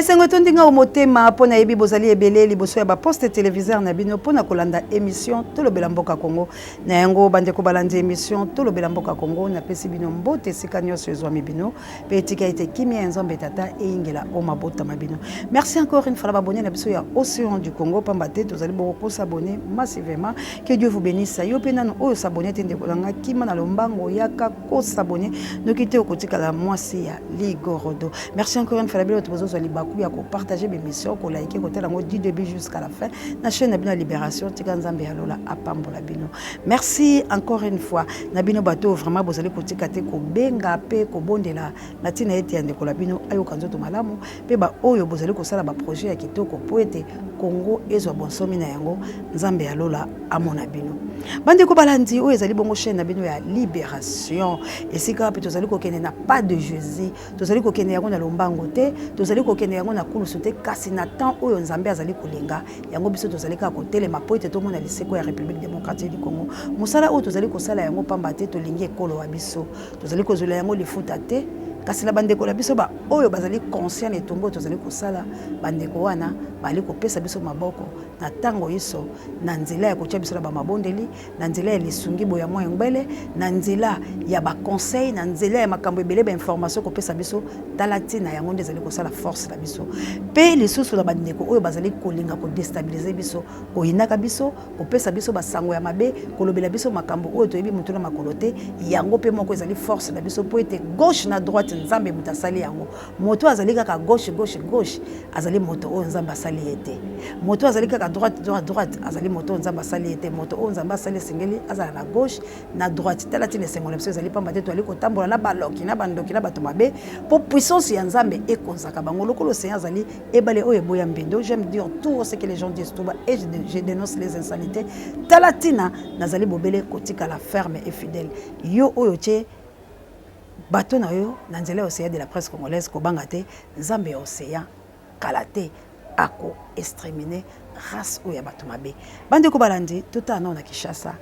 Esengo etondi nga o motema mpo nayebi bozali ebele liboso ya baposte televiseur na bino mpo na kolanda émission Tolobela Mboka Congo. Na yango bandeko balandi émission Tolobela Mboka Congo, napesi bino mbote esika nyonso ezwami bino mpe etika ete kimia ya Nzambe Tata eyingela o mabota ma bino. Merci encore une fois na babone na biso ya Océan du Congo, pamba te tozali boko ko s'abonner massivement. Que Dieu vous bénisse. Yo mpe nanu oyo s'abonner te ndeko na nga, kima na lombango yaka ko s'abonner noki te okotikala mwasi ya ligorodo. Merci encore une fois na bino bato bozozwa libaku ya ko partager b'émission, ko liker, kotala yango du début jusqu'à la fin na chaîne na bino ya Libération. Tika Nzambe ya lola apambola bino. Merci encore une fois na bino bato vraiment bozali kotika te kobenga pe kobondela na ntina ete ya ndeko na bino ayoka nzoto malamu, pe ba oyo bozali kosala ba projet ya kitoko po ete Congo ezwa bonsomi na yango. Nzambe ya lola amona bino. Bandeko balandi, oyo ezali bongo chaîne na bino ya Libération, esika wapi tozali kokende na pas de Jésus. Tozali kokende yango na lombango te, tozali kokende yango na kulusu te, kasi na temps oyo Nzambe azali kolinga yango biso tozali kaka kotelema po ete tomona liseko ya République démocratique du Congo. Mosala oyo tozali kosala yango pamba te tolingi ekolo wa biso, tozali kozwela yango lifuta te, kasi na bandeko na biso ba oyo bazali conscient na etumba oyo tozali kosala, bandeko wana bazali kopesa biso maboko na ntango iso, na nzela ya kotia biso na bamabondeli, na nzela ya lisungi boya mwa engbele, na nzela ya ba conseil, na nzela ya makambo ebele, ba information kopesa biso. Tala ntina yango nde ezali kosala force na biso. Pe lisusu na bandeko oyo bazali kolinga kodestabilize biso, koyinaka biso, kopesa biso basango ya mabe, kolobela biso makambo oyo toyebi motu na makolo te, yango pe moko ezali force na biso, po ete gauche na droite Nzambe moto asali yango. Moto azali kaka gauche gauche gauche azali moto oyo Nzambe asali ye te. Moto azali kaka droite droite droite azali moto oyo Nzambe asali ye te. Moto oyo Nzambe asali esengeli azala na gauche na droite. Tala ntina esengo na biso ezali pamba te toali kotambola na baloki na bandoki na bato mabe, po puissance ya Nzambe ekonzaka bango. Lokola océan azali ebale oyo eboya mbindo, j'aime dire tout ce que les gens disent tout bas et je dénonce les insanités. Tala ntina nazali bobele kotikala ferme et fidèle. Yo oyo tie bato na yo na nzela ya océan de la presse congolaise, kobanga te, Nzambe ya océan kala te ako exterminer race oyo ya bato mabe. Bandeko balandi, totala nao na Kinshasa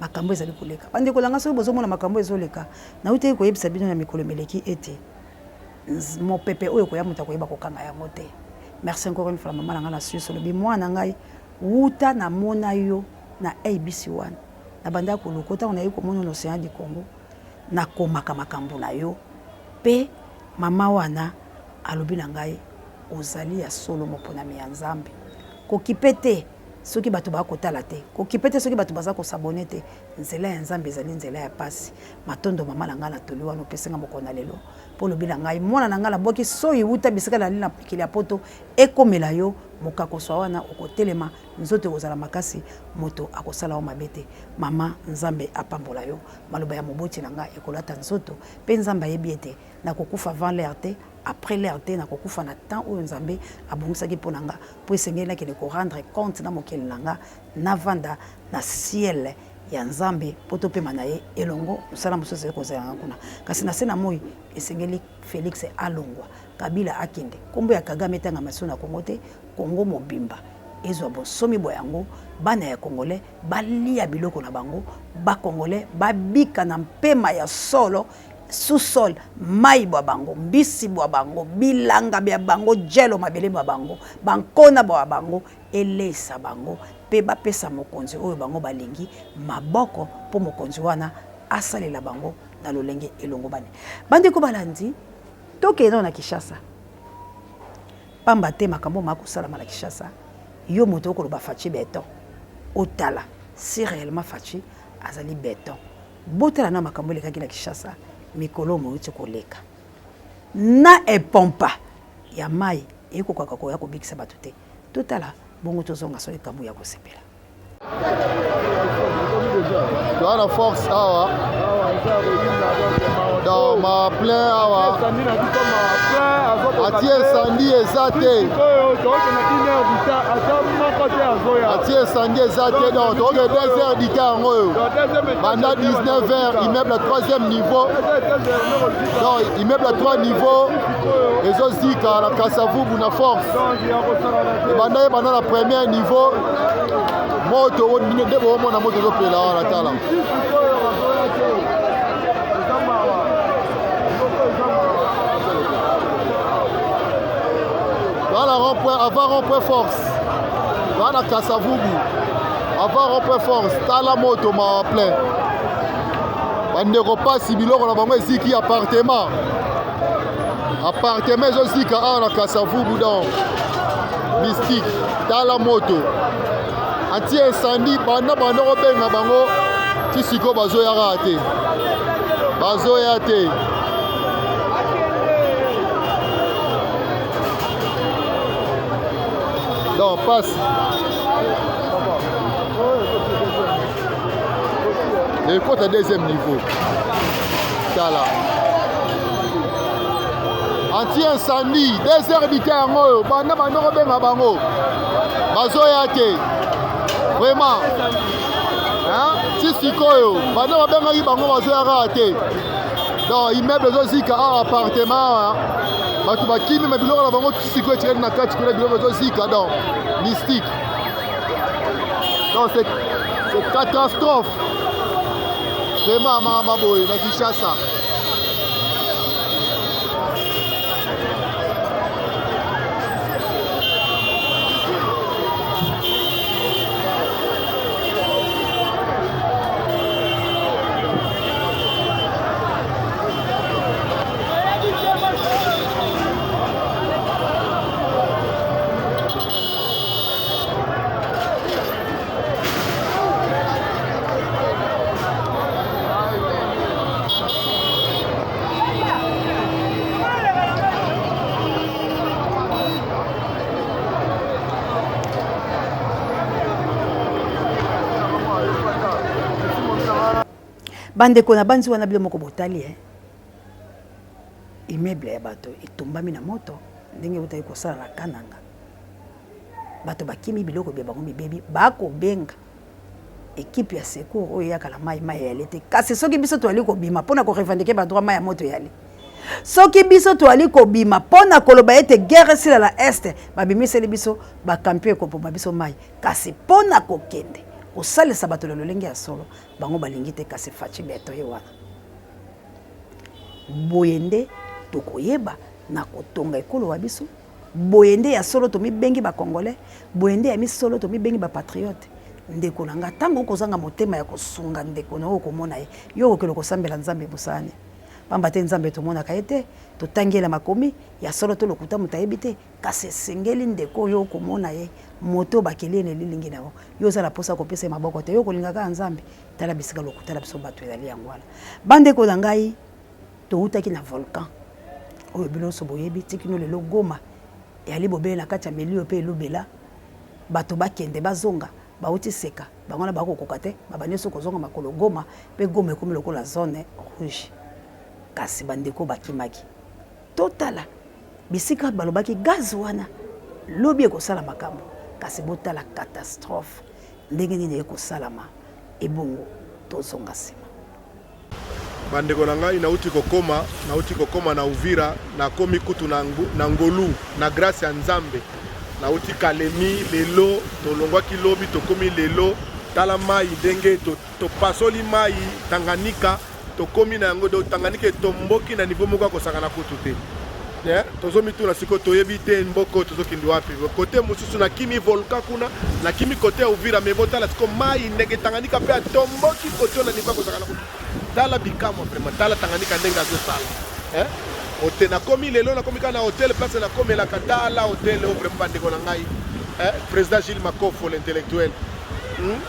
makambo ezali koleka. Bandeko na nga, soki bozomona makambo ezoleka, nautaki koyebisa bino na mikolo mileki ete mopepe oyo koya moto akoyeba kokanga yango te. Merci encore une fois mama na nga na Suisse, olobi mwana ngai wuta namona yo na ABC 1 na banda koluka ntango naye komona na océan du Congo, nakomaka makambo na yo. Pe mama wana alobi na ngai ozali ya solo moponami ya Nzambe, kokipe te soki bato bakotala te, kokipe te soki bato baza kosabone te, nzela ya Nzambe ezali nzela ya pasi. Matondo mama na ngai na toli wana opesi nga mokolo na lelo, po olobi na ngai mwana na ngai nabwaki soyi wuta bisika nali na mikili ya poto, ekomela yo mokakoswa wana okotelema, nzoto ekozala makasi, moto akosala yo mabe te. Mama, Nzambe apambola yo. Maloba ya moboti na ngai ekolata nzoto, pe Nzambe ayebi ete nakokufa avant l'heure te, après l'heure te, nakokufa na temps oyo Nzambe abongisaki mpo na nga, mpo esengeli nakende ko rendre compte na mokeli na nga, navanda na ciel ya Nzambe mpo topema na ye elongo. Mosala mosusu ezali kozela nga kuna, kasi na se na moi esengeli Felix alongwa, Kabila akende, kombo ya Kagame etangama lisusu na Congo te, Congo mobimba ezwa bonsomi bwa yango, bana ya Congolais balia biloko na bango, ba Congolais babika na mpema ya solo, sous-sol, mai bwa bango, mbisi bwa bango, bilanga bya bango, jelo mabele bwa bango, bankona bwa bango eleisa bango, pe bapesa mokonzi oyo bango balingi maboko po mokonzi wana asalela bango na lolenge elongobani. Bandeko balandi, tokende nano na Kinshasa, pamba te makambo makosalama na Kinshasa, yo moto okoloba Fatshi beton, otala si réellement Fatshi azali beton. Botala na makambo elekaki na Kinshasa mikolo mouti koleka, na epompa ya mai ekokaka koya kobikisa bato te. Totala bongo tozonga soki kambo ya kosepela. Toza na force awa donc ma plein awa atie incendie eza te, atie incendie eza te, donc tokoke 2 heures du temps yango oyo banda 19 heures, immeuble ya 3e niveau, donc immeuble ya 3 niveau ezozika na Kasavubu na force, ebanda ebanda na premier niveau, moto nde boomona moto ezopela wana, tala. na rond point avant rond point force toa na kasavubu avant rond point force tala moto mawa plein bandeko pasi biloko na bango eziki appartement appartement ezozika awa na kasavubu donc mystique tala moto anti incendie banda banda kobenga bango ti sikoyo bazoya kaka te bazoya te donc passe ekota deuxième niveau tala anti incendie 2 heures du temps yango oyo banda banda kobenga bango bazoya te vraiment ti sikoyo banda babengaki bango bazoya kaka te donc immeuble ezozika awa appartement awa bato bakimi ma biloko na bango ti sikoyo etikali na kati kuna biloko ezozika donc mystique donc c'est catastrophe vraiment makambo boye na kinshasa Bandeko na banzi wana bino moko botali eh. Immeuble ya bato etumbami na moto ndenge eutaki kosala na Kananga. Bato bakimi biloko bya bango bibebi, bakobenga ekipe ya secours oyo eyaka na mai, mai eyali te. Kasi soki biso toali kobima mpo na korevendiquer ba droit, mai ya moto eyali. Soki biso toali kobima mpo na koloba ete guerre esila na Est, babimiseli biso ba camion ekopompa biso mai. Kasi mpo na kokende kosalisa bato na lolenge ya solo, bango balingi te. Kasi Fatshi Beton ye wana. Boye nde tokoyeba na kotonga ekolo wa biso. Boye nde ya solo tomibengi ba congolais, boye nde ya misolo tomibengi ba patriotes. Ndeko na nga, tango okozanga motema ya kosunga ndeko na yo okomona ye, yo okokende kosambela Nzambe mosala nini? Pamba te Nzambe tomonaka ye te, totangi ye na makomi, ya solo to lokuta moto ayebi te, kasi esengeli ndeko oyo okomona ye, moto oyo bakeli ye na elilingi na yo, yo oza na posa ya kopesa ye maboko te, yo okolinga kaka Nzambe? Tala bisika lokuta na biso batu ezali yango wana. Bandeko na ngai, towutaki na volcan oyo bino nyonso boyebi ti kino lelo Goma eyali bobele na kati ya milio mpe elubela bato bakende bazonga bawuti seka bango wana bakokoka te babandi lisusu kozonga makolo Goma mpe Goma ekomi lokola zone rouge kasi bandeko bakimaki totala bisika balobaki gaz wana lobi ekosala makambo kasi botala catastrophe ndenge nini ekosalama ebongo tozonga nsima. Bandeko na ngai nauti kokoma, nauti kokoma na Uvira, nakomi kutu na, na ngolu na grâce ya Nzambe. Nauti Kalemi lelo, tolongwaki lobi tokomi lelo. Tala mai ndenge topasoli to mai Tanganyika, tokomi na yango donc Tanganyika etomboki na niveau moko ya kosakana kutu te. Yeah, tozomituna sikoyo toyebi te mboka oyo tozokende wapi kote mosusu nakimi volcan kuna nakimi kote ya uvira me botala sikoyo mai ndenge tanganyika mpe atomboki kote oyo na nivo akozala na tala bikamwa vraiment tala tanganyika ndenge azosala eh? ote nakomi lelo nakomi kaka na hotel place nakomelaka tala hotel oyo vraiment bandeko na ngai eh? président gilles makofo l'intellectuel hmm?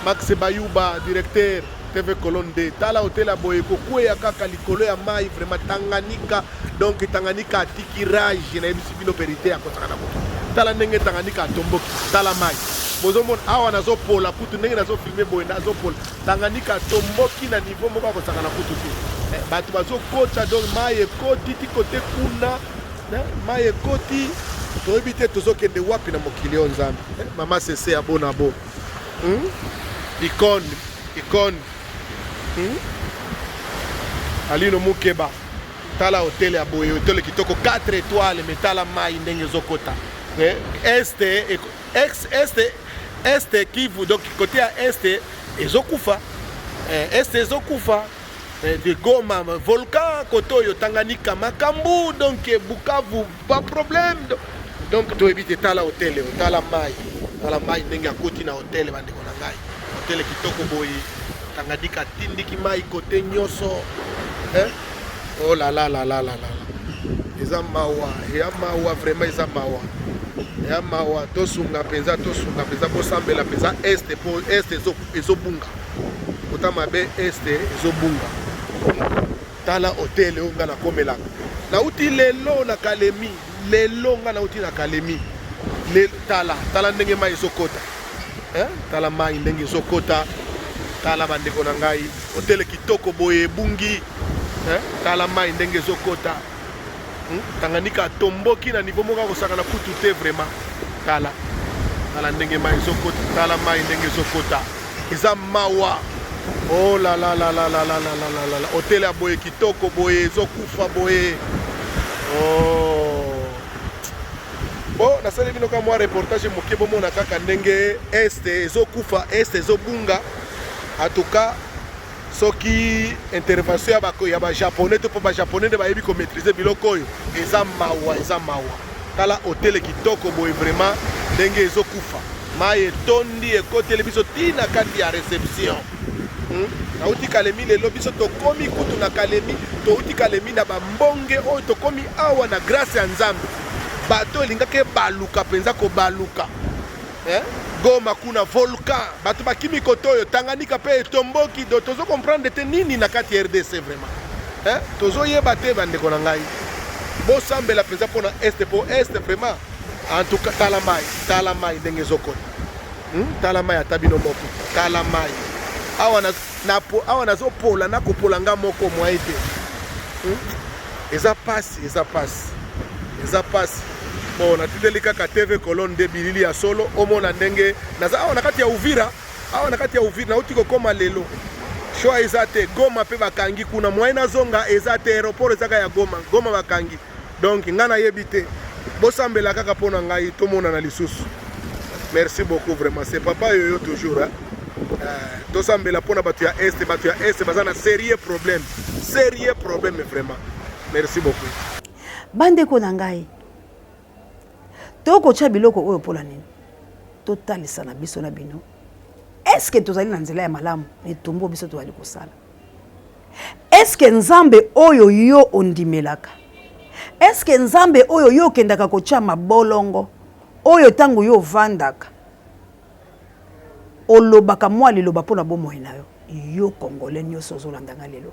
max bayuba directeur TV Colonne 2 tala hotel ya boye kokweya kaka likolo ya mai vraiment Tanganyika donc Tanganyika atiki rage nayebisi bino verite ya kosaka na moto tala ndenge Tanganyika atomboki tala mai bozomona awa nazopola kutu ndenge nazofilme boye nazopola Tanganyika atomboki na niveau moko akosaka na kutu te eh, bato bazokota donc mai ekoti ti kote kuna eh, mai ekoti toyebi te tozokende wapi na mokili oyo nzambe eh, mama sese ya bonabo Hmm? Icône, icône. Hmm? Alino Mukeba. Tala hotel ya boye, hotel kitoko 4 étoiles, mais tala mai ndenge ezokota. Eh, est, ex, est, est Kivu, donc côté ya est ezokufa. Eh, est ezokufa. Eh, de Goma, volcan, koto oyo Tanganyika, makambu, donc Bukavu, pas problème. Donc toyebi te. Tala hotel oyo, tala mai, tala mai ndenge akoti na hotel. Bandeko na ngai, hotel kitoko boye, Tanganyika atindiki mai kote nyonso, eh? Oh la la la la la la, eza mawa, eya mawa vraiment, eza mawa, eya mawa. Tosunga mpenza, tosunga mpenza, bosambela mpenza Est, mpo Est ezobunga kota mabe, Est ezobunga. Tala hotel oyo nga nakomelaka, nauti lelo na Kalemi, lelo nga nauti na Kalemi. Tala, tala ndenge mai ezokota, eh? Tala mai ndenge ezokota, tala bandeko na ngai, hotel kitoko boye ebungi, eh? Tala mai ndenge ezokota, Tanganyika atomboki na niveau moko akosaka na kutu te vraiment. Tala, tala ndenge mai ezokota, tala mai ndenge ezokota, eza mawa. Oh la la la la la la la la la la, hotel ya boye kitoko boye ezokufa boye. Oh bon, nasali bino ka mwa reportage moke, bomona kaka ndenge Est ezokufa, Est ezobunga. En tout cas, soki intervention ya bajaponais te, mpo bajaponais nde bayebi komaîtriser biloko oyo. Eza mawa, eza mawa. Tala hotel kitoko boye vraiment ndenge ezokufa, mai etondi, ekoteli biso ntina kati ya réception, Nauti Kalemi lelo, biso tokomi kutu na Kalemi, touti Kalemi na bambonge oyo, tokomi awa na grâce ya Nzambe. Bato elingaki ebaluka mpenza kobaluka, eh? Goma kuna volcan, bato bakimi kote oyo, Tanganyika mpe etomboki. Do tozo comprendre te nini na kati ya RDC vraiment, eh? Tozoyeba te. Bandeko na ngai, bosambela mpenza mpona Est, mpo Est vraiment, en tout cas, tala mai, tala mai ndenge ezokota, Tala mai, ata bino moko, tala mai awa na, na, awa nazopola, nakopola nga moko mwaye te, Eza pasi, eza pasi, eza pasi. Bon, natindeli kaka TV Colonne nde bilili ya solo, omona ndenge naza awa na kati ya Uvira, awa na kati ya Uvira, nauti kokoma lelo. Choix eza te, Goma mpe bakangi kuna, moyen nazonga eza te, aéroport ezaka ya Goma, Goma bakangi. Donc ngai nayebi te, bosambela kaka mpo na ngai, tomonana lisusu. Merci beaucoup vraiment, c'est papa Yoyo toujours, hein? Tosambela mpona bato ya Est, bato ya Est baza na sérieux problème, sérieux problème vraiment. Merci beaucoup. Bandeko na ngai, tokotya biloko oyo mpona nini? Totalisa na biso na bino, est-ce tozali na nzela ya malamu na etumbu biso tozali kosala? Est-ce Nzambe oyo yo ondimelaka, est-ce Nzambe oyo yo okendaka kotya mabolongo, oyo ntango yo ovandaka olobaka mwa liloba mpo na bomoi na yo, yo Congolais nyonso ozolanda nga lelo,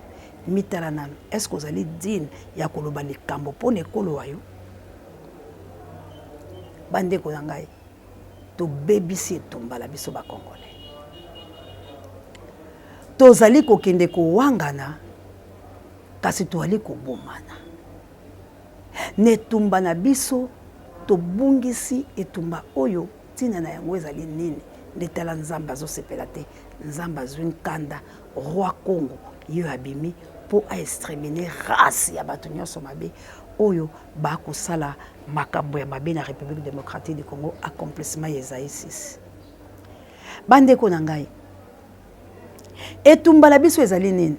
mitala nano, est-ce ozali digne ya koloba likambo mpo na ekolo wa yo? Bandeko na ngai, tobebisi etumba na biso bacongolais, tozali kokende kowangana, kasi tozali kobomana na etumba na biso. Tobungisi etumba oyo, ntina na yango ezali nini? Nde tala, Nzambe azosepela te, Nzambe azwi nkanda. Roi Congo ye abimi mpo aexterminer race ya bato nyonso mabe oyo bakosala makambo ya mabe na République démocratique du Congo, accomplissement ya Esaïe 6. Bandeko na ngai, etumba na biso ezali nini?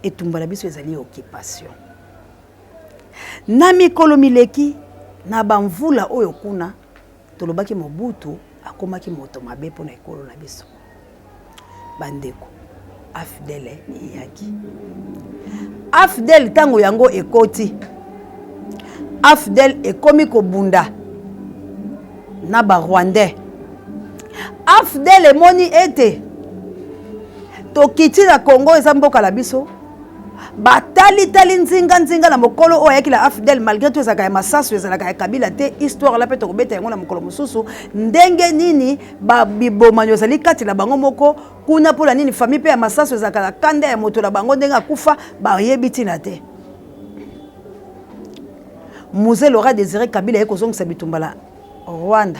Etumba na biso ezali occupation. Na mikolo mileki, na bamvula oyo kuna, tolobaki Mobutu akomaki moto mabe mpona ekolo na biso. Bandeko, AFDL eyaki. AFDL, ntango yango ekoti, AFDL ekomi kobunda na barwandais. AFDL emoni ete tokiti na Congo, eza mboka na biso. Batalitali nzinga nzinga na mokolo oyo ayaki na AFDL, malgré tout ezalaka ya Masasu, ezalaka ya Kabila te. Histoire la mpe tokobeta yango na mokolo mosusu, ndenge nini babibomani ezali kati na bango moko kuna, mpona nini famille mpe ya Masasu ezalaka na kanda ya moto na bango ndenge akufa, bayebi ntina te. Mzee Laurent Désiré Kabila ye kozongisa bitumba na Rwanda.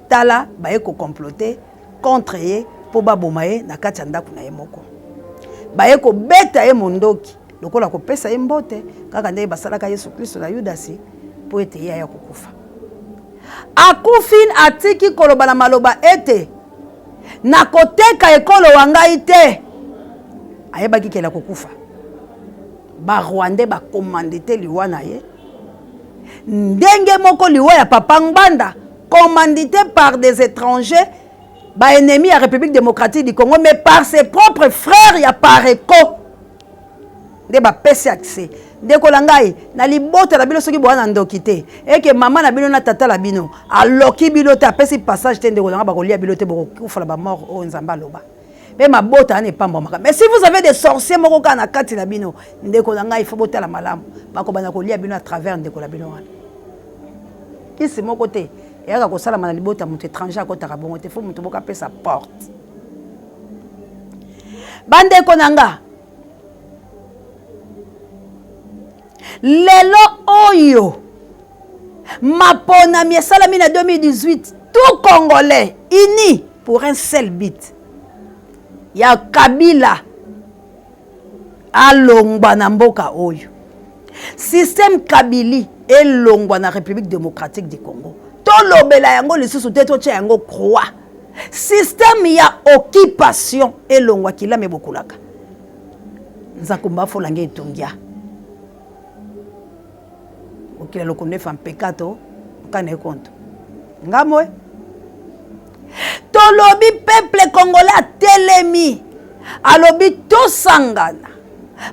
Tala, baye kocomploter contre ye mpo baboma ye na kati ya ndako na ye moko. Baye kobeta ye mondoki lokola kopesa ye mbote, kaka ndenge basalaka Yesu Kristo na Yudasi, mpo ete ye aya kokufa. Akufi, atiki koloba na maloba ete nakoteka ekolo wa ngai te. Ayebaki kela kokufa. Barwandais bacommandite liwa na ye. Ndenge moko liwa ya papa Ngbanda commandité par des étrangers, ba ennemis ya République démocratique du Congo, mais par ses propres frères ya Pareco nde bapesi accès. Ndeko na ngai, na libota na bino, soki boya na ndoki te, eke mama na bino na tata na bino aloki bino te, apesi passage te, ndeko na ngai, bakolia bino te, bokokufa na bamort oyo Nzambe aloba mpe mabota wana epambwamaka. Mais si vous avez des sorciers moko kaka na kati na bino, ndeko na ngai, faut botala malamu, bakobanda kolia bino à travers ndeko na bino wana. Kisi moko te eyaka kosalama na libota, moto étranger akotaka bongo te, faut moto moko apesa porte. Bandeko na nga, lelo oyo maponami esalami na 2018, tout Congolais uni pour un seul but ya Kabila alongwa na mboka oyo, système Kabili elongwa na République démocratique du Congo. Tolobela yango lisusu te, totia yango croix. Système ya occupation elongwa. Kilama ebokulaka nzakumba afolange etongia okila lokondo efa mpekato nkana ekonto ngamwe. Tolobi peuple congolais atelemi, alobi tosangana,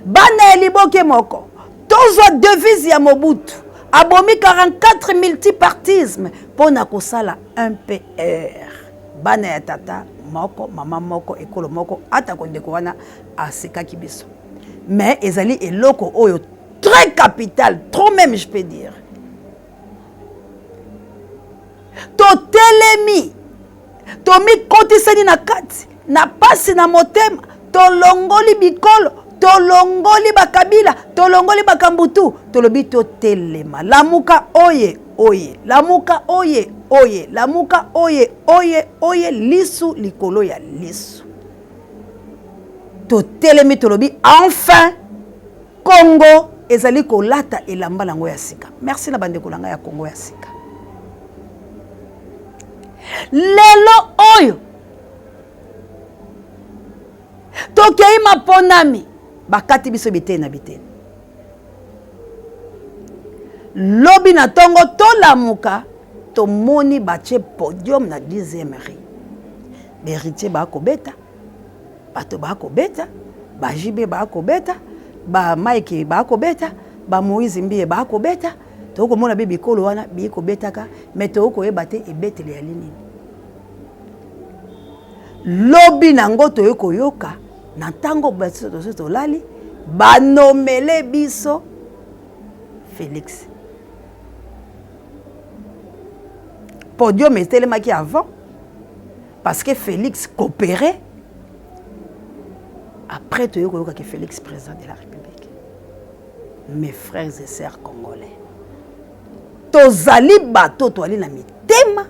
bana ya liboke moko, tozwa devise ya Mobutu abomi 44 multipartisme mpo na kosala MPR, bana ya tata moko, mama moko, ekolo moko. Atako ndeko wana asekaki biso, mais ezali eloko oyo très capital, trop même je peux dire. Totelemi, tomikotisani na kati na pasi na motema, tolongoli bikolo, tolongoli bakabila, tolongoli bakambutu, tolobi totelema. Lamuka oye oye, lamuka oye oye, lamuka oye oye oye, lisu likolo ya lisu. Totelemi, tolobi enfin Congo ezali kolata elamba nango ya sika. Merci na bandeko na ngai ya Congo ya sika. Lelo oyo tokei maponami, bakati biso biteni na biteni. Lobi na ntongo tolamuka, tomoni batie podium na 10e rue, Héritier bakobeta, bato bakobeta, baJB bakobeta, baMike bakobeta, baMoïse Mbiye bakobeta. Tokomona mpe bikolo wana biyi kobetaka, me tokoyeba te ebetele ya nini. Lobi nango toyei koyoka na ntango biso toso tolali, banomele biso Félix. Podium etelemaki avant parce que Félix coopérait. Après toyei koyokaki Félix président de la République. Mes frères et sœurs congolais, tozali bato, toali na mitema,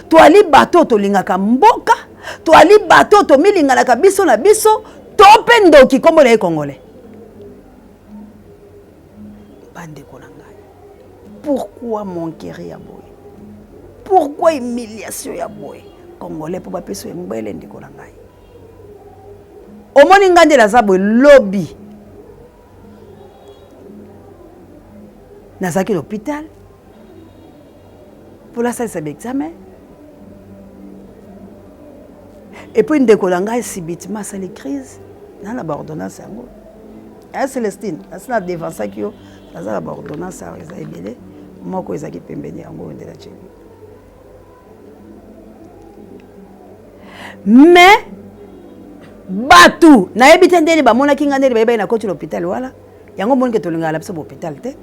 toali bato tolingaka mboka, toali bato tomilinganaka biso na biso, to mpe ndoki nkombo na ye congolais. Bandeko na ngai, pourquoi moquerie ya boye? Pourquoi humiliation ya boye? Congolais, mpo bapesa yo ngbele, ndeko na ngai, omoni ngai nde naza boye. Lobi nazalaki na hôpital mpo asalisa baexamen, et puis ndeko na ngai subitement asali crise. Na baordonnance yango ya Célestine, asi na devansaki yo, naza na baordonnance awa, eza ebele. Moko ezalaki pembeni yango oyo nde natieli. Mais bato nayebi te ndeni bamonaki ngai, ndeni bayebaki na koti l'hôpital wana. Yango monike tolingaka na biso bahôpital te.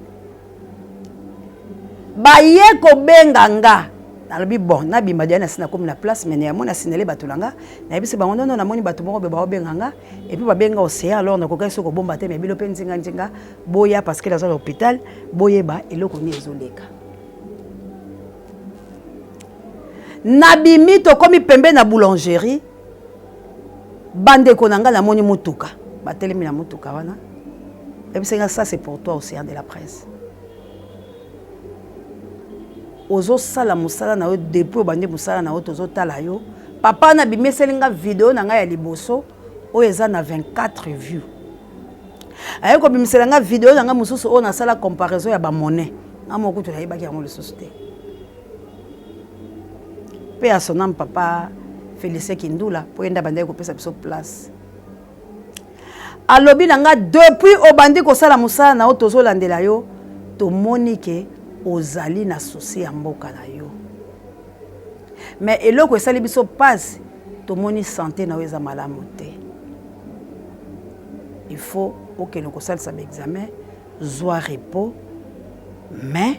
Baye kobenga nga, nalobi bon, nabima dia, nasi nakomi na place. Mais yango nasinele bato na nga, nayebisi bango nono, namoni bato moko be baobenga nga, et puis babenga Océan. Alors nakokaki soki kobomba te, mais bino mpe nzinga nzinga boya, parce que naza na hôpital, boyeba eloko nini ezoleka. Nabimi, tokomi pembe na boulangerie, bandeko na ngai, namoni motuka batelemi na motuka wana. Yebisi nga: "Ça, c'est pour toi, Océan de la presse. Ozosala mosala na yo depuis obandi mosala na yo, tozotala yo." Papa na bimiseli nga video na ngai ya liboso oyo eza na 24 vues. Aye kobimisela nga video na ngai mosusu oyo nasala comparaison ya bamonnaie. Nga moko kutu nayebaki yango lisusu te. Mpe ya son âme papa Félicien Kindula mpo ye nde abandaki kopesa biso place. Alobi na nga depuis obandi kosala mosala na yo tozolandela yo tomoni ke ozali na souci ya mboka na yo. Mais eloko esali biso pasi tomoni sante na yo eza malamu te. Il faut okende kosalisa ba examen, zwa repos mais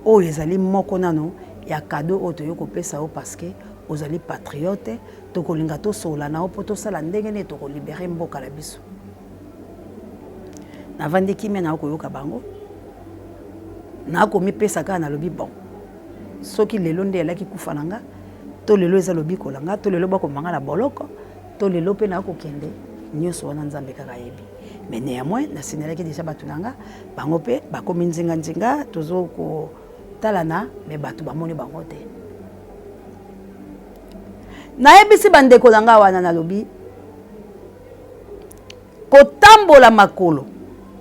oyo ezali moko nano ya cadeau oyo toyei kopesa yo parce que ozali patriote, tokolinga tosolola na yo mpo tosala ndenge nini tokolibere mboka na biso. Navandi kimia na koyoka bango, nakomipesa kaka nalobi bon, soki lelo nde elaki kufa na nga to lelo eza lobiko na nga to lelo bakoma nga na boloko to lelo mpe nakokende, nyonso wana Nzambe kaka ayebi. Mais néanmoins nasinelaki deja bato na nga, bango mpe bakomi nzinga nzinga, tozo kotalana mais bato bamoni bango te. Nayebisi bandeko na nga wana, nalobi kotambola makolo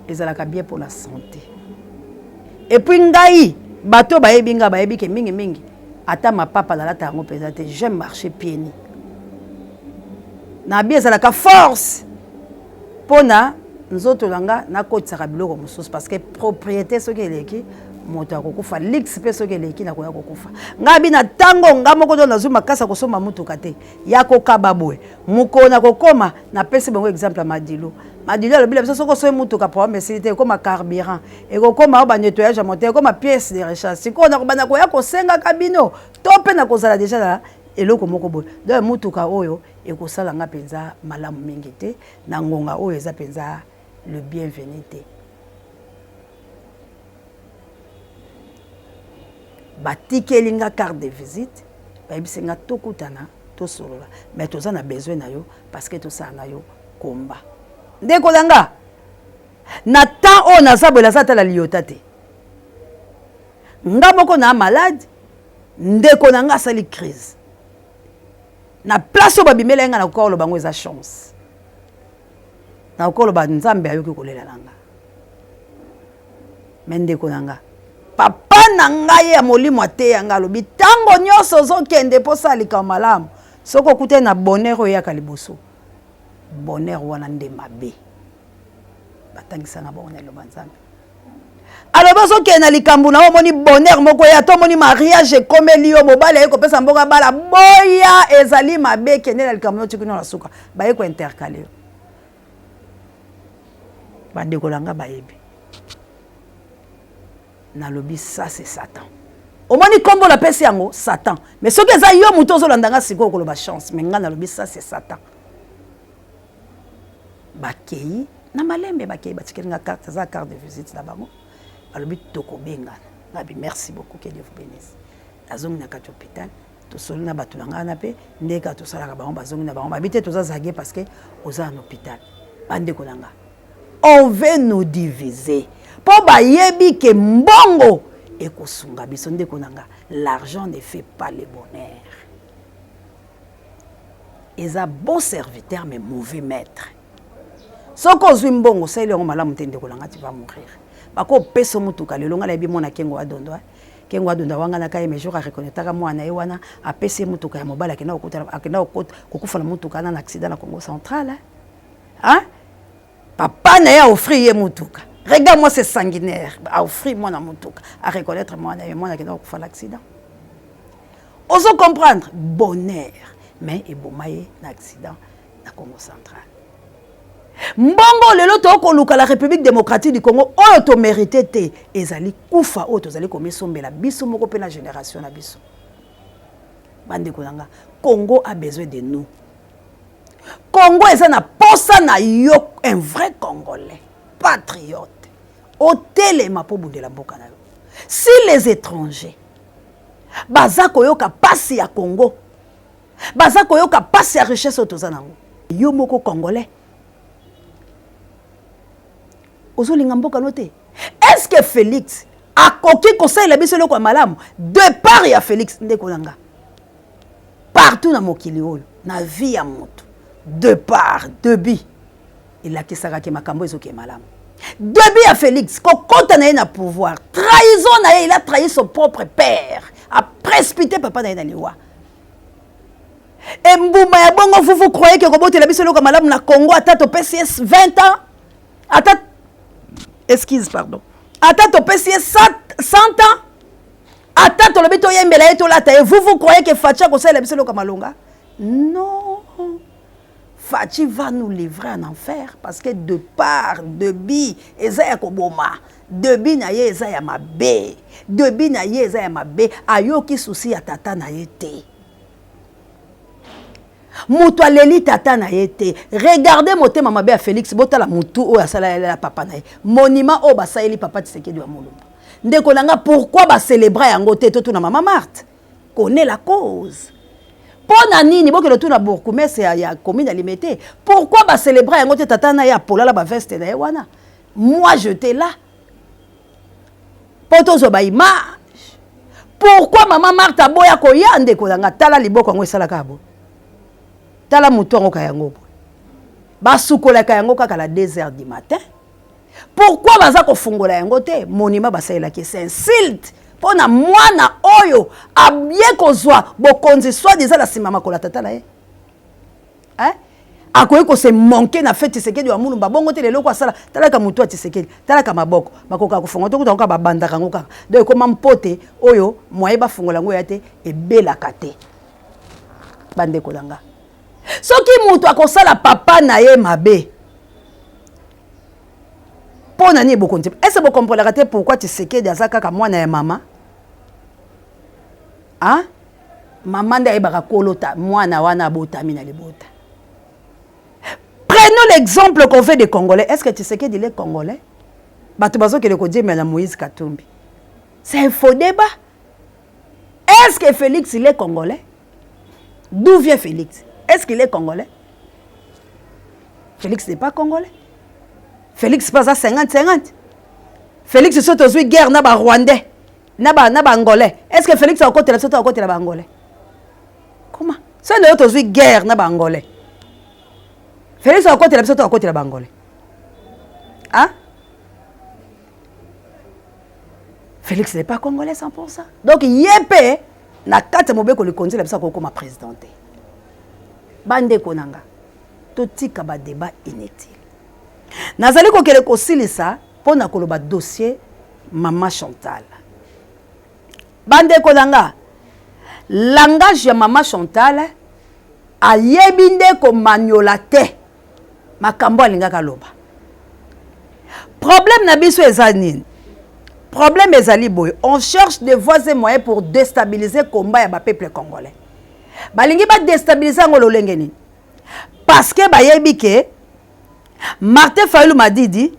ezalaka bien pour la santé. Et puis ngai bato bayebi nga bayebi ke mingi mingi ata mapapa nalata yango mpenza te, j'aime marcher pieds nus. Na bi ezalaka force mpona nzoto na nga nakotisaka biloko mosusu parce que propriété soki eleki moto akokufa, luxe mpe soki eleki nakoya kokufa. Ngai bi na ntango nga moko to nazwi makasi ya kosomba motuka te ya kokaba boye mokolo nakokoma napesi bango exemple ya Madilu. Madilu alobi na biso soki osoyi motuka problème esili te, ekoma carburant, ekokoma oyo ba nettoyage ya moteur, ekoma pièce de rechange. Sikoyo nakobanda koya kosengaka bino to mpe nakozala deja na eloko moko boye. Donc motuka oyo ekosala nga mpenza malamu mingi te na ngonga oyo eza mpenza le bienvenu te. Batikeli nga carte de visite, bayebisi nga tokutana tosolola, mais toza na besoin na yo parce que tosala na yo komba. Ndeko na nga na temps oyo naza boye naza ata na liyota te, nga moko na malade, ndeko na nga asali crise na place oyo babimela ye nga nakoka koloba yango eza chance, nakoka koloba Nzambe ayoki kolela na nga. Mais ndeko na nga, papa na ngai ya molimo ateya nga, alobi ntango nyonso ozokende mpo osala likambo malamu, soki okutani na bonheur oyo eyaka liboso, bonheur wana nde mabe. Batangisanga bongo na liloba Nzambe. Alobi ozokende na likambo na yo, omoni bonheur moko ya to omoni mariage ekomeli yo, mobali aye kopesa mboka bala, boya ezali mabe, kende na likambo na yo tikino na suka, baye kointercale yo. Bandeko na nga bayebi nalobi ça c'est Satan. Omoni kombo napesi yango Satan, mais soki eza yo moto ozolanda nga sikoyo okoloba chance, mais nga nalobi ça c'est Satan. Bakei na malembe, bakei batikeli nga carte, eza carte de visite na bango, balobi tokobengana. Ngabi merci beaucoup, que Dieu vous bénisse. Nazongi na kati hôpital, tosoli na bato na ngai wana mpe nde kaka tosalaka bango, bazongi na bango, babi te toza zage parce que oza na hôpital. Bandeko na nga, on veut nous diviser mpo bayebi ke mbongo ekosunga biso. Ndeko na nga, l'argent ne fait pas le bonheur. Eza bon serviteur mais mauvais maître. Soki ozwi mbongo osaleli yango malamu te, ndeko na nga, tu vas mourir. Bakopesa motuka lelo, nga nayebi mwana Kengo Adondo, Kengo Adondo awanganaka ye, mais jour areconnaîtraka mwana ye wana, apesi ye motuka ya mobali, akenda akenda kokufa na motuka wana na accident na Congo Central. Hein? Papa na ye aoffrir ye motuka. Regarde moi c'est sanguinaire. Aoffrir mwana motuka, a reconnaître mwana ye, mwana akenda kokufa na accident. Ozo comprendre bonheur, mais eboma ye na accident na Congo Central. Mbongo lelo tokoluka la République démocratique du Congo oyo to mérité te, ezali kufa oyo tozali komisombela biso moko pe na génération na biso. Bandeko na nga, Congo a besoin de nous. Congo eza na posa na yo, un vrai Congolais patriote, otelema po bundela mboka na yo. Si les étrangers baza koyoka pasi ya Congo, baza koyoka pasi ya richesse oyo toza nango, yo moko Congolais ozolinga mboka no te. Est-ce que Félix akoki kosalela biso eloko ya malamu? Départ ya Félix, ndeko na nga, partout na mokili oyo, na vie ya moto, départ début elakisaka ke makambo ezoke malamu. Début ya Félix kokota na ye na pouvoir, trahison na ye, il a trahi son propre père, a précipité papa na ye na liwa. Embuma ya bongo, vous vous croyez que kobotela biso eloko malamu na Congo? Ata topesi ye 20 ans, ata, excuse, pardon, ata topesi ye 100 ans, ata tolobi toyembela ye, tolata ye, vous vous croyez que Fatshi akosalela biso eloko malonga? Non, Fatshi va nous livrer en enfer, parce que de part début eza ya koboma, début na ye eza ya mabe, début na ye eza ya mabe. Ayoki souci ya tata na ye te, moto aleli tata na ye te. Regarde motema mabe ya Félix. Botala motu oyo asalela papa na ye, monument oyo basaleli papa Tshisekedi wa Mulumba. Ndeko na nga, pourquoi bacélébra yango te? Totuna mama Marthe, connaît la cause. Mpo na nini? Bokende tuna bourgmestre ya commune ya Limete, pourquoi bacélébra yango te? Tata na ye apolala baveste na ye wana. Moi, j'étais là mpo tozwa baimage. Pourquoi mama Marthe aboya koya? Ndeko na nga, tala liboko yango esalaka ya boye, tala motu yango ka yango boye, basukolaka yango kaka la 2 heures du matin. Pourquoi baza kofungola yango te? Monument basalelaki, c'est insulte mpo na mwana oyo aye kozwa bokonzi soi-disant na nsima makolo ya tata na ye, hein? Akoki kose manquer na fête Tshisekedi wa Mulumba bongo te. Leloko asala, talaka motu ya Tshisekedi, talaka maboko, bakokaka kofungola te. Kuta kaka babandaka yango kaka, donc ekoma mpote oyo moye bafungola yango ya te, ebelaka te. Bandeko na nga, soki moto akosala papa na ye mabe, mpo na nini bokonzi ese bokomprendaka te? Pourquoi Tshisekedi aza kaka mwana ya mama? Ah, mama nde ayebaka kolota mwana wana abotami na libota. Prenons l'exemple qu'on fait des Congolais. Est ce que Tshisekedi, il est congolais? Bato bazokende kodiemela na Moïse Katumbi, c'est un faux débat. Est ce que Félix, il est congolais? D'où vient Félix? Est ce qu'il est congolais? Félix n'est pas congolais. Félix mpe aza 50 50. Félix, so tozwi guerre na Barwandais, na Baangolais, est ce que Félix akokotela biso to akokotela Baangolais? Comment? So lelo tozwi guerre na Baangolais, Félix akokotela biso to akokotela Baangolais? Ah, Félix n'est pas congolais 100%. Donc ye mpe na kati ya mobeko likonzi na biso akokoma président te. Bandeko na nga, totika badébat inutile. Nazali kokende kosilisa mpo na koloba dossier mama Chantal. Bandeko na nga, langage ya mama Chantal, ayebi nde komaniola te makambo alingaka aloba. Problème na biso eza nini? Problème ezali boye: on cherche des voies et moyens pour déstabiliser combat ya bapeuple congolais. Balingi badéstabiliser yango lolenge nini? Parce que bayebi ke Martin Fayulu Madidi,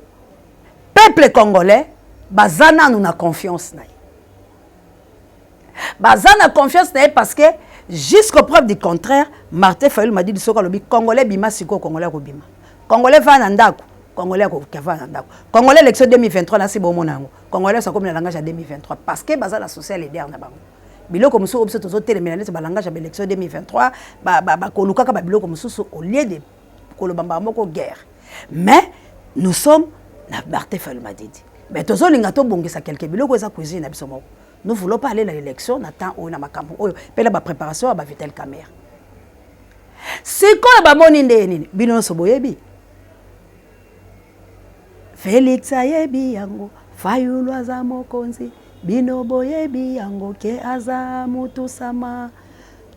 peuple congolais baza nanu na confiance na ye, baza na confiance na ye, parce que jusqu'au preuve du contraire, Martin Fayulu Madidi, soki alobi "Congolais bima sikoyo", Congolais akobima. "Congolais va na ndako", Congolais akova na ndako. "Congolais, élection 2023", nasi bomona yango, Congolais akomi na langage ya 2023, parce que baza na social leader na bango. Biloko mosusu oyo biso tozotelemela, neti balangage ya baélection 2023, bakolukaka babiloko mosusu au lieu de koloba mbala moko guerre. Mais nous sommes na Martin Fayulu Madidi, mais tozolinga tobongisa quelque biloko eza cuisine na biso moko. Nous voulons pas aller na élection na temps oyo, na makambo oyo mpe na bapréparation ya baVital Kamerhe. Sikoyo bamoni nde nini? Bino nyonso boyebi, Félix ayebi yango, Fayulu aza mokonzi. Bino boyebi yango ke aza mutu sama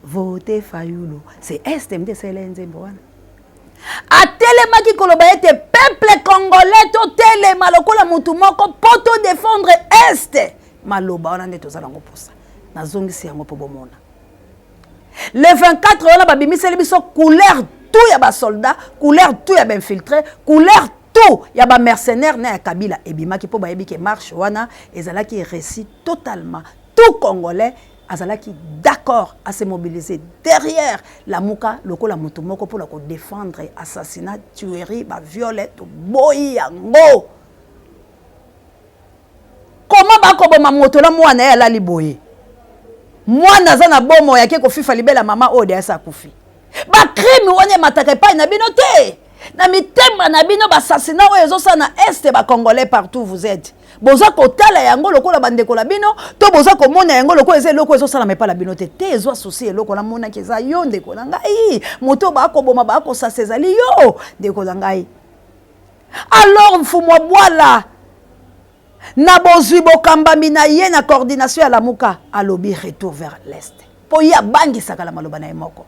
vote Fayulu. C'est este nde esala nzembo wana. Atelemaki koloba ete peuple congolais totelema lokola mutu moko mpo todéfendre este. Maloba wana nde toza nango mposa. Nazongisi yango mpo bomona le 24 wana babimiseli biso couleur tout ya basoldat, couleur tout ya bainfiltré, couleur tout ya bamercenaire na ya Kabila ebimaki, mpo bayebi ke marche wana ezalaki réussi totalement. Tout Congolais azalaki d'accord à se mobiliser derrière Lamuka lokola moto moko mpona kodéfendre assassinat, tuerie, baviole, toboyi yango. Koma bakoboma moto na mwana ye alali boye, mwana aza na bomoi, ake kofifa libela mama oyo deyasi akufi. Bacrime wana emataka epai na bino te. Na mitema na bino, baassassinat oyo ezosala na Est, bacongolais partout vous êtes, boza kotala yango lokola bandeko na bino to boza komona yango lokola eza eloko ezosalama epai na bino te? Te, ezwa susi. Eloko namonaki eza yo, ndeko na ngai, moto bakoboma, bakosasa, ezali yo, ndeko na ngai. Alors Mfumu Bwala, na bozwi bokambami na ye na coordination ya Lamuka, alobi retour vers l'Est, mpo ye abangisaka na maloba na ye moko.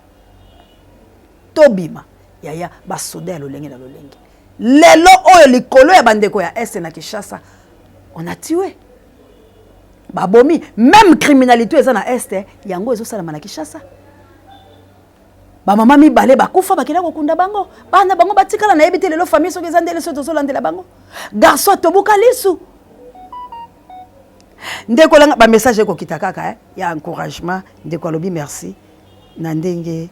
Tobima yaya, basoda ya lolenge na lolenge. Lelo oyo, likolo ya bandeko ya Est na Kinshasa, on a tué, babomi. Même criminalité eza na Est, yango ezosalama na Kinshasa. Bamama mibale bakufa, bakenda kokunda bango, bana bango batikala, nayebi te lelo famille soki eza ndele. Soki tozolandela bango, garçon atobuka lisu. Ndeko langa, bamessage ekokita kaka ya encouragement. Ndeko alobi merci na ndenge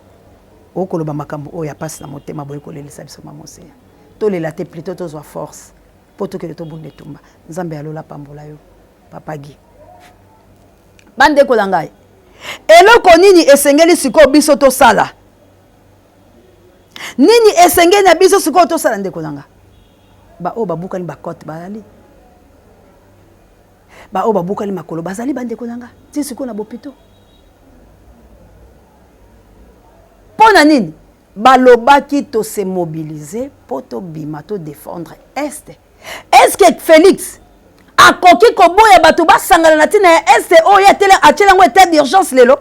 okoloba makambo oyo ya mpasi na motema boye, kolelisa biso. Mamoseya, tolela te, plutôt tozwa force mpo tokende tobunda etumba. Nzambe alola pambola yo, papa Gi. Bandeko na ngai, eloko nini esengeli sikoyo biso tosala? Nini esengeli na biso sikoyo tosala, ndeko na nga? Baoyo babukani bakote bazali, baoyo babukani makolo bazali, bandeko na nga, ti sikoyo na bopito. Mpo na nini balobaki tose mobiliser mpo tobima todéfendre Est? Est-ce que Félix akoki koboya bato basangana na ntina ya Est oyo atiela yango état d'urgence lelo?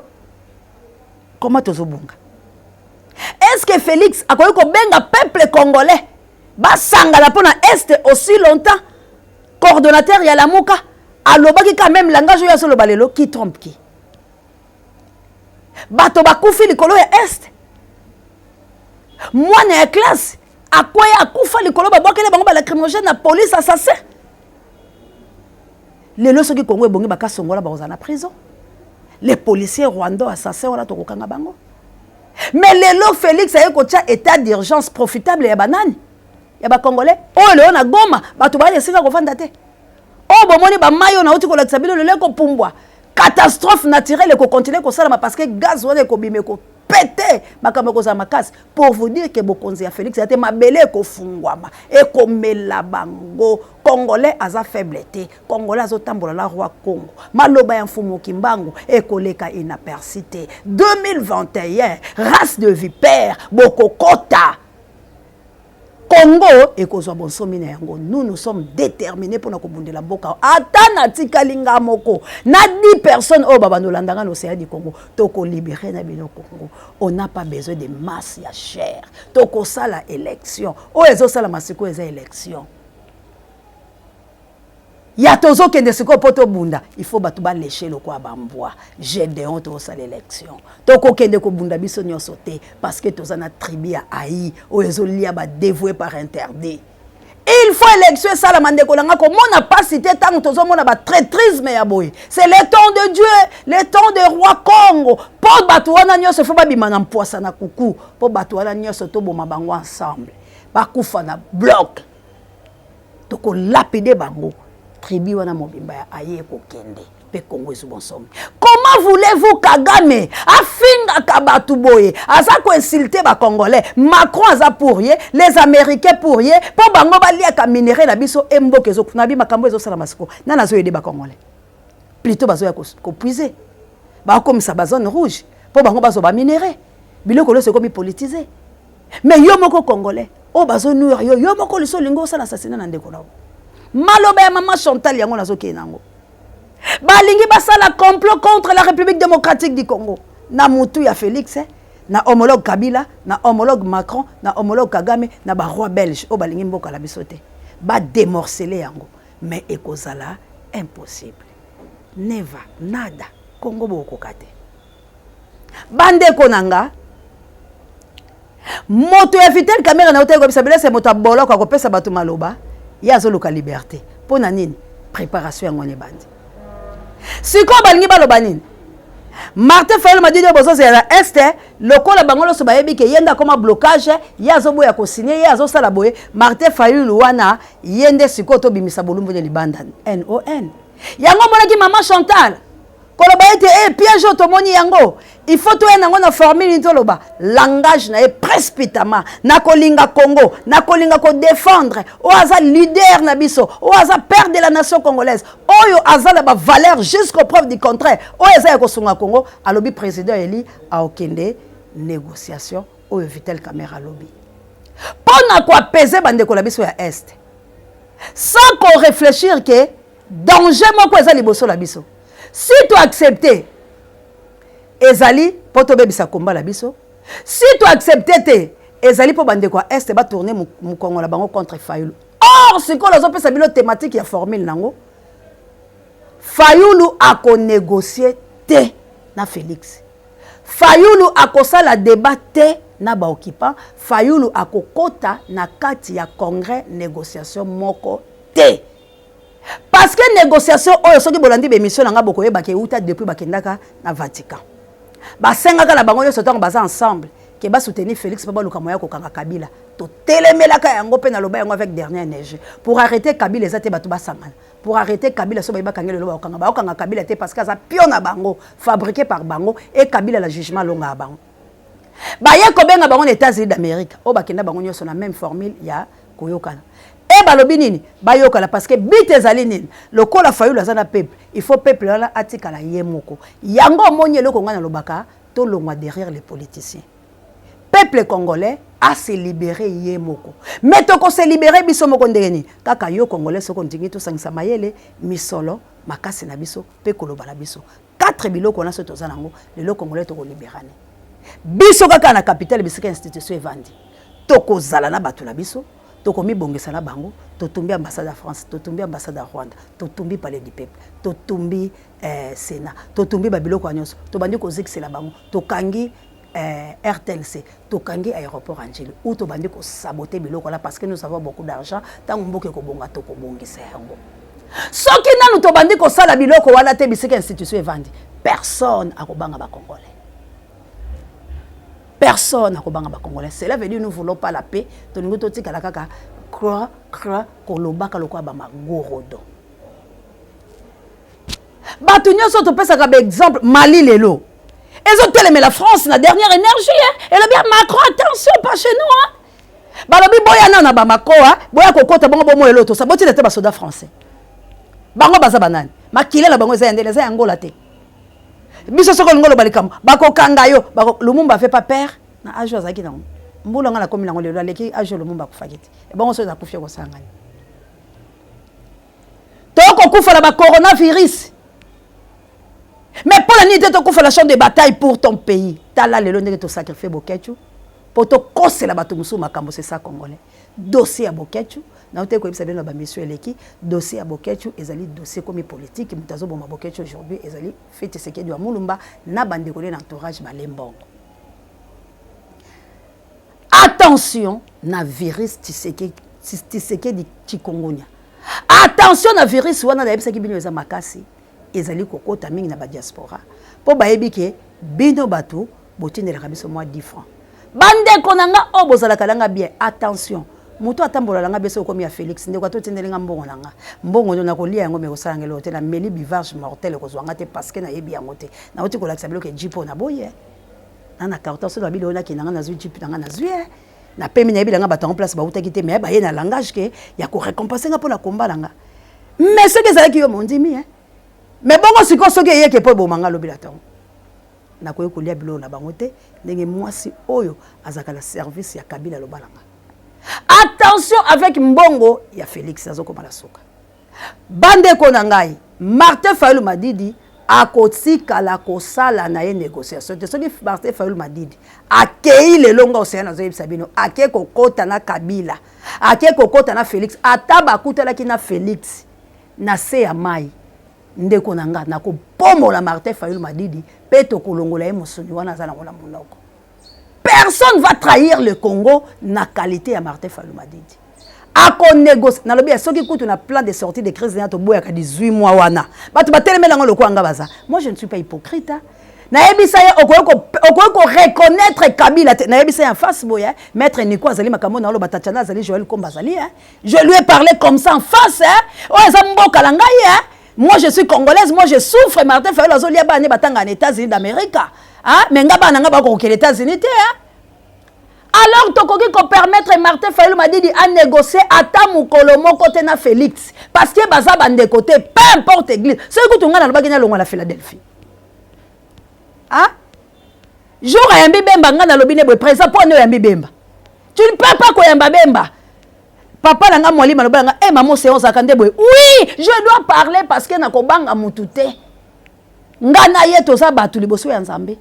Comment tozobunga? Est-ce que Félix akoki kobenga peuple congolais basangana mpo na Est aussi longtemps coordonnateur ya Lamuka alobaki quand même langage oyo azoloba lelo? Qui trompe qui? Bato bakufi likolo ya Est, mwana ya classe akweya, akufa likolo babwakeli bango balacrymogène na police assassin. Lelo soki Kongo ebongi, bakasongola bakozala na prison, les policiers rwandais assassin wana tokokanga bango. Mais lelo Félix aye kotia état d'urgence profitable ya banani? Ya bacongolais oyo lelo na Goma bato bayali esika kovanda te. Oyo bomoni bamai oyo nauti kolakisa bino lelo ekopumbwa, catastrophe naturelle ekocontinuer kosalama parce que gaz wana ekobima, ekopete, makambo ekozala makasi. Pour vous dire que bokonzi ya Félix ya te, mabele ekofungwama, ekomela bango. Congolais aza faible te, congolais azotambola la roi Congo. Maloba ya Mfumu Kimbangu ekoleka inaperçu te. 2021, race de vipère, bokokota. Congo ekozwa bonsomi na yango. Nous, nous sommes déterminés mpona kobundela mboka. Ata natikali nga moko na 10 personnes oyo babanda olanda nga na Océan du Congo, tokolibérer na bino Congo. On n'a pas besoin de masse ya chair. Tokosala élection oyo ezosalama sikoyo, eza élection ya tozokende sikoyo mpo tobunda. Il faut bato baleshe lokola bambwa. Gédéon, tozosala élection, tokokende kobunda biso nyonso te parce que toza na tribu ya ai oyo ezolia badévoué par interdit. Il faut élection esalama. Ndeko na nga, komona mpasi te ntango tozomona batraîtrisme ya boye. C'est le temps de Dieu, le temps de roi Congo, mpo bato wana nyonso faut babima na mpwasa na kuku, mpo bato wana nyonso toboma bango ensemble, bakufa na bloc, tokolapider bango. Tribu wana mobimba ya aye ekokende mpe Kongo ezwi bonsomi. Comment voulez-vous Kagame afingaka bato boye, aza koinsulter bacongolais? Macron aza pour ye, les Américains pour ye, mpo bango baliaka minerai na biso. E mboka ezokuna bi makambo ezosalama siko, nani azoaider bacongolais? Plutôt bazoya kopuiser, bakomisa bazone rouge mpo bango bazwa baminerai. Biloko nyonso ekomi politisé. Mais yo moko congolais oyo bazonuire yo, yo moko liso olingi osala assassinat na ndeko na yo. Maloba ya mama Chantal, yango nazokende yango. Balingi basala complot contre la République démocratique du Congo na mutu ya Félix, na homologue Kabila, na homologue Macron, na homologue Kagame, na baroi belge oyo balingi mboka na biso te. Badémorceler yango, mais ekozala impossible, neva nada. Congo bokokoka te. Bandeko na nga, moto ya Vital Kamerhe na otali kobisa bilese, moto aboloko akopesa bato maloba, ye azoluka liberté. Mpo na nini? Préparation yango wana ebandi sikoyo. Balingi baloba nini? Martin Fayulu Madidi oyo bozozela na Est, lokola bango nyonso bayebi ke ye nde akoma blocage, ye azoboya kosigner, ye azosala boye. Martin Fayulu wana, ye nde sikoyo tobimisa bolumbu ne libanda. Non, yango omonaki mama Chantal. Koloba ete e piège oyo tomoni yango, il faut toya nango na formule nini? Toloba langage na ye précipitamment. Nakolinga Congo, nakolinga kodéfendre oyo aza leader na biso, oyo aza père de la nation congolaise, oyo aza na bavaleur jusqu'au preuve du contraire, oyo eza ya kosunga Congo. Alobi président élu aokende négociation. Oyo Vital Kamerhe alobi mpo na koapaiser bandeko na biso ya Est, sans koréfléchir ke danger moko eza liboso na biso. Si toaccepte, ezali mpo tobebisa komba na biso. Si toaccepte te, ezali mpo bandeko ya Est batourne mokongo na bango contre Fayulu. Or sikoyo azopesa bino thématique ya formule nango. Fayulu akonégocie te na Félix, Fayulu akosala débat te na baoccupant, Fayulu akokɔta na kati ya congrès négociation moko te, parce que négociation oyo, soki bolandi bémission na nga, bokoyebaka euta depuis bakendaka na Vatican. Basengaka na bango nyonso, ntango baza ensemble, ke basoutenir Félix mpo baluka moya kokanga Kabila. Totelemelaka yango mpe naloba yango avec dernière énergie. Pour arrêter Kabila, eza te bato basangana pour arrêter Kabila. So bayi bakanga lelo, bakokanga, bakokanga Kabila te, parce que aza pion na bango, fabriqué par bango. E Kabila la jugement alongaka bango. Baye kobenga bango na États-Unis d'Amérique, oyo bakenda bango nyonso na même formule ya koyokana. E balobi nini? Bayokana, parce que but ezali nini? Lokola Fayulu aza na peuple, il faut peuple wana atikala ye moko. Yango omoni eloko ngai nalobaka: tolongwa derrière les politiciens. Peuple congolais ase libérer ye moko. Mais tokose libérer biso moko ndenge nini? Kaka yo Congolais, soki ondingi tosangisa mayele, misolo, makasi na biso mpe koloba na biso. Quatre biloko wana, soki toza nango lelo, Congolais, tokolibérane biso kaka na capitale, bisika institution evandi. Tokozala na bato na biso, tokomibongisa na bango. Totumbi ambassade ya France, totumbi ambassade ya Rwanda, totumbi Palais du Peuple, totumbi Sénat, totumbi babiloko ya nyonso, tobandi kozikisela bango. Tokangi RTLC, tokangi aéroport Angele ou tobandi kosaboter biloko wana, parce que nous avons beaucoup d'argent. Ntango mboka ekobonga, tokobongisa yango. Soki nanu tobandi kosala biloko wana te, bisika institution evandi, personne akobanga Bacongolais, personne akobanga Bacongolais. Cela veut dire nous voulons pas la paix. Tolingi totikala kaka cra cra, kolobaka lokola bamagorodo. Bato nyonso topesaka baexemple. Mali lelo ezotelemela France na dernière énergie. Elobi: "Macron, attention, pas chez nous, hein." Balobi: "Boya nano na Bamako, boya kokota bongo bomo elo tosa botina te." Basoda français bango baza banani? Makila na bango eza ya ndele, eza ya Ngola te. Biso soki olingi oloba likambo, bakokanga yo. Lumumba avait pas peur na age azalaki nango. Mbula nga nakomi nango lelo aleki age Lumumba akufaki te. Ebongo soki nakufi, ekosangani? Tokokufa na bacoronavirus, mais mpo na nini te tokufa na champ de bataille pour ton pays? Tala lelo ndenge tosacrifie Boketshu mpo tokosela bato mosusu makambo. C'est ça, Congolais. Dossier ya Boketshu, nauti te koyebisa bino na bamission eleki, dossier ya Boketshu ezali dossier komi politique. Moto azoboma Boketshu aujourd'hui ezali Félix Tshisekedi wa Mulumba na bandeko na entourage balembongo. Attention na virus Tshisekedi chikungunya, attention na virus wana. Nayebisaki bino, eza makasi, ezali kokota mingi na badiaspora, mpo bayebi ke bino bato botindelaka biso mwa 10 francs. Bandeko na nga oyo bozalaka nanga bien, attention. Moto atambola nanga biso okomi ya Félix. Ndeko atotindeli nga mbongo na nga, mbongo ndo nakolia yango, me kosala ngelo te. Nameli bivage mortel, ekozwa nga te, parce que nayebi yango te. Nauti kolakisa biloko jeep oyo naboye na carton. So babili oyo nakende nga, nazwi jeep na nga, nazwi napemi. Nayebi nanga bato yango place bautaki te, me baye na langage ke ya korécompense nga mpo na komba na nga. Mais soki ezalaki yo mondimi, mais bongo sikoyo soki eyeke mpo eboma nga, alobela ntango nakoki kolia biloko na bango te. Ndenge mwasi oyo azalaka na service ya Kabila aloba na nga: "Attention avec mbongo ya Félix." Azokoma na suka. Bandeko na ngai, Martin Fayulu Madidi akotikala kosala na ye négociation te. Soki Martin Fayulu Madidi akei lelo, nga Oseya nazoyebisa bino, ake kokota na Kabila, ake kokota na Félix, ata bakutalaki na Félix na se ya mai, ndeko na nga, nakopomola Martin Fayulu Madidi mpe tokolongola ye mosuni wana aza nango na monoko. Personne va trahir le Congo na qualité ya Martin Fayulu Madidi. Akonégocie, nalobi ya soki kutu na plan de sortie de crise na toboyaka 18 mois wana, bato batelemela yango lokola nga baza. Moi, je ne suis pas hypocrite. Nayebisa ye: okoki koreconnaître Kabila te. Nayebisa ye en face boye. Maître Nico azali, makambo na oloba, Tatiana azali, Joel Komba azali. Je lui ai parlé comme ça en face. Oyo eza mboka na ngai. Moi je suis congolaise, moi je souffre. Martin Fayulu azolia bana ne batanga na États-Unis d'Amérique. Hein? Mais nga bana nga bakokokela États-Unis te, hein? Alors tokoki kopermettre Martin Fayulu Madidi a négocier ata mokolo moko te na Félix parce que baza bandeko te, peu importe église. Soki kutu ngai nalobaki nalongwa na Philadelphie. Ah? Jour ayambi Bemba, ngai nalobi ne boye: président, mpo ne oyambi Bemba? Tu ne peux pas koyamba Bemba. Papa na nga mwalima alobi nga: e mama Océan, ozalaka nde boye. Oui, je dois parler parce que nakobanga mutu te. Nga na ye toza bato liboso ya Nzambe.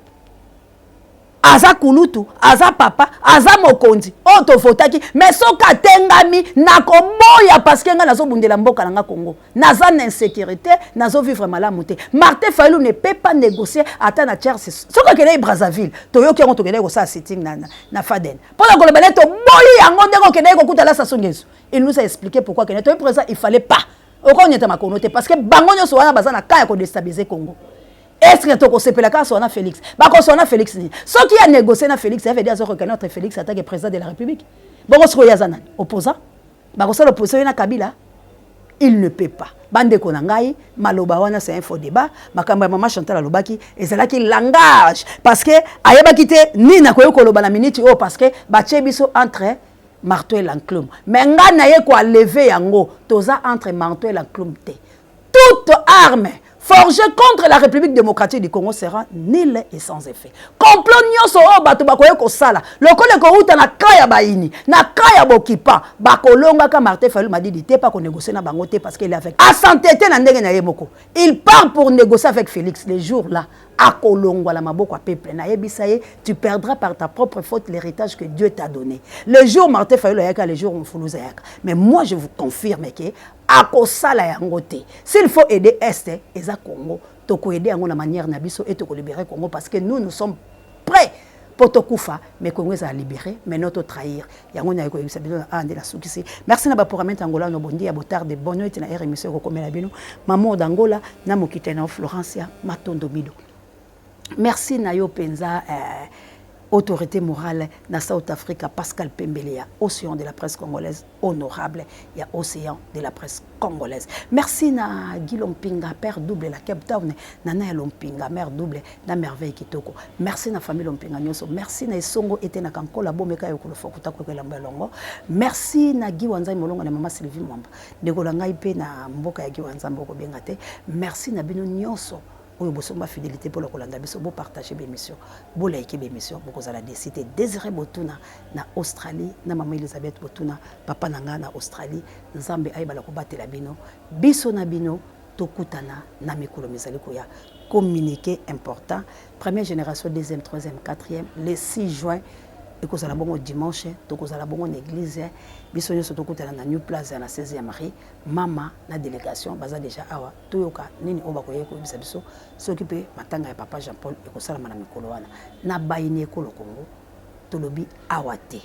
Aza kulutu, aza papa, aza mokonzi oyo tovotaki. Mais soki atengami, nakoboya parce que ngai nazobundela mboka na nga Congo. Naza na insécurité, nazovivre malamu te. Martin Fayulu ne peut pas négocier ata na tierce. Soki akendeki Brazzaville, toyoki yango, tokendeki kosala sitting na Faden mpona koloba ne toboyi yango. Ndenge okendeki kokuta la Sassou Nguesso, il nous a expliqué pourquoi akendeki. Toyebi, président, il fallait pas okonyeta makono te parce que bango nyonso wana baza na ka ya kodéstabiliser Congo. Est ce que tokosepela kaka so wana Félix bakosona Félix nini? Soki ya négocie na Félix, ça veut dire azo reconnaître Félix en tant que président de la République. Bongo sikoyo aza nani? Opposant? Bakosala opposition ye na Kabila? Il ne peut pas. Bandeko na ngai, maloba wana, c'est un faux débat. Makambo ya mama Chantal alobaki ezalaki langage parce que ayebaki te nini akoki koloba na miniti oyo, parce que batie biso entre marteau et l'enclume. Mais ngai naye koenlever yango. Toza entre marteau et l'enclume te. Toute arme forgée contre la République démocratique du Congo sera nulle et sans effet. Complot nyonso oyo bato bakoki kosala, lokola ekouta na ka ya bayini, na ka ya bokipa, bakolongaka Martin Fayulu Madidi te, pa konégocier na bango te, parce qu'il est avec asantete na ndenge na ye moko. Il part pour négocier avec Félix. Les jours là akolongwa na maboko ya peuple. Nayebisa ye: tu perdras par ta propre faute l'héritage que Dieu t'a donné. Le jour Martin Fayulu ayaka, le jour Mfuluza ayaka. Mais moi, je vous confirme que akosala yango te. S'il faut aider Est, eza Congo, tokoaider yango na manière na biso et tokolibérer Congo, parce que nous, nous sommes prêts mpo tokufa, mais Congo ezala libéré. Mais no totrahir yango. Naye koyebisa bino awa nde nasukisi. Merci na baprogramme Angola no bondi ya botarde. Bono ete na aire émission ekokomela bino Mamour d'Angola na mokita na Florencia Matondo Mido. Merci na yo mpenza, autorité morale na South Africa, Pascal Pembele ya Océan de la presse congolaise, honorable ya Océan de la presse congolaise. Merci na Guy Lompinga, père double la Cape Town, nana ya Lompinga, mère double na Merveille Kitoko. Merci na famille Lompinga nyonso. Merci na Esongo ete na Kankola bomeka yo kolofa kuta kokelamba elongo. Merci na Guy Wanzambe Molongo na mama Sylvie Mwamba, ndeko na ngai mpe na mboka ya Guy Wanzambe okobenga te. Merci na bino nyonso oyo bosomba fidélité mpona kolanda biso. Bopartage bémission, bolike bémission, bokozala déçus te. Désiré Botuna na Australie, na mama Elizabeth Botuna, papa na ngai na Australie, Nzambe ayebala kobatela bino. Biso na bino tokutana na mikolo mizali koya. Communiqué important: première génération, deuxième, troisième, quatrième, le 6 juin ekozala bongo dimanche. Tokozala bongo na église, biso nyonso tokutana na New Plaza na 16e Marie. Mama na délégation baza déjà awa. Toyoka nini oyo bakoyei koyebisa biso, soki mpe matanga ya papa Jean Paul ekosalama na mikolo wana. Na bayini ekolo Congo, tolobi awa te.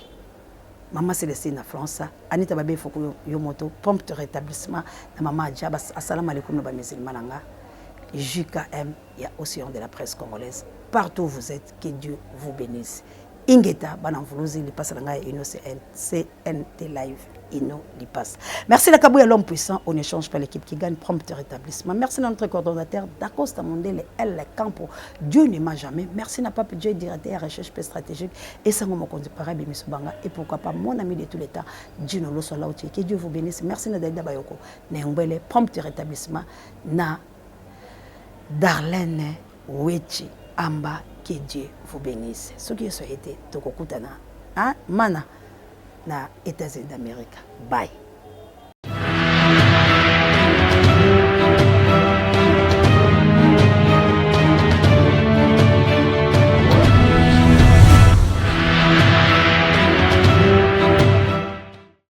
Mama Célestine na France, Anita Babe Foko yo moto, prompt rétablissement na mama Adja. Assalamu alaikum na bamusulman na nga. JKM ya Océan de la presse congolaise, partout où vous êtes, que Dieu vous bénisse. Ingeta bana mvuluzi lipasa na ngai ino CNT Live ino lipasa. Merci la Kabouya, l'homme puissant. On échange pas l'équipe qui gagne. Prompt rétablissement. Merci à notre coordonnateur Dacosta Mondele El Campo, Dieu ne m'a jamais. Merci na Pape Dieu, directeur recherche stratégique et sango mokonzi pareil Bimiso Banga, et pourquoi pas mon ami de tous les temps Dino Loso Lauti. Que Dieu vous bénisse. Merci na Dalida Bayoko Nengwele. Prompt rétablissement na Darlene Wechi Amba. Que Dieu vous bénisse. Soki yeso ete tokokutana, hein? Mana na États-Unis d'Amérique. Bye.